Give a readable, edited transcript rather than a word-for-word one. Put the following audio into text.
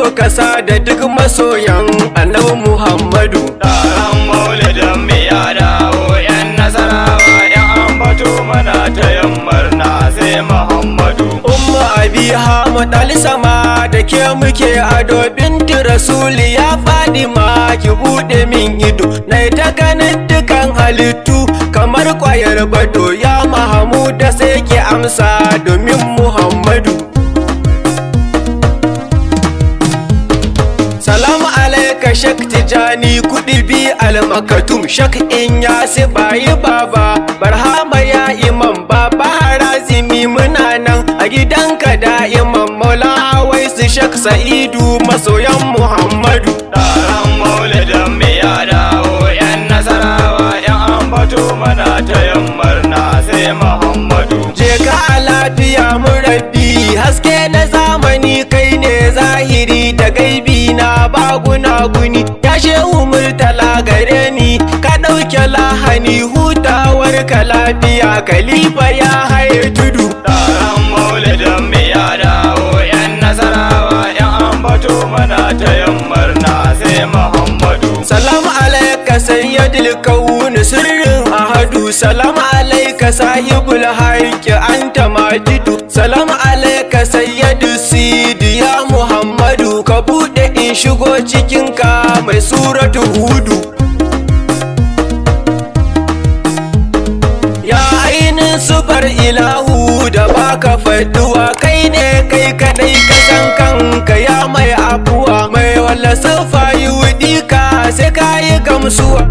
Rabu kasa da duk masoyan Annabi Muhammadu. Taron maulidin mu ya dawo, 'yan Nasarawa, 'yan ambato mana ta yin murna sai Muhammadu. Umma Abiha sama da ke muke ado, binti Rasuli ya Fadima, ki bude min ido na ta ganin dukan halittu kamar kwayar bado. Ya Mahamuda, sai ki amsa domin Muhammadu. Salamu alaika Shek Tijani kudi bi almakatum, Shek Inyasi bayi baba Barhama, ya Imam Baba Harazimi, muna nan a gidanka da'iman. Maula Waisu, Shek Sa'idu, masoyan Muhammadu. Taron maulidin mu ya dawo, 'yan Nasarawa, 'yan ambato mana ta yin murna sai Muhammadu. Je ka a lafiya murabbi, haske na zamani, kai ne zahiri da gaibi na bagunaguni. Ya Shehu Murtala, gare ni ka ɗauke lahani, hutawar ka lafiya, khalifa ya haye tudu. Taron maulidin mu ya dawo, 'yan Nasarawa, 'yan ambato mana ta yin murna sai Muhammadu. Salamu alaika sayyidul kauni, sirrin ahadu. Salamu alaika sahibul haqqi, anta majidu. Salamu alaika sayyidu sidi, ya Muhammadu, ka bude in shigo cikinka mai suratu Hudu. Ya ainin sufar ilahu da baka faduwa, kai ne kai kadai ka san kanka, ya mai abuwa mai wala saufa yi wudika sai ka yi gamsuwa.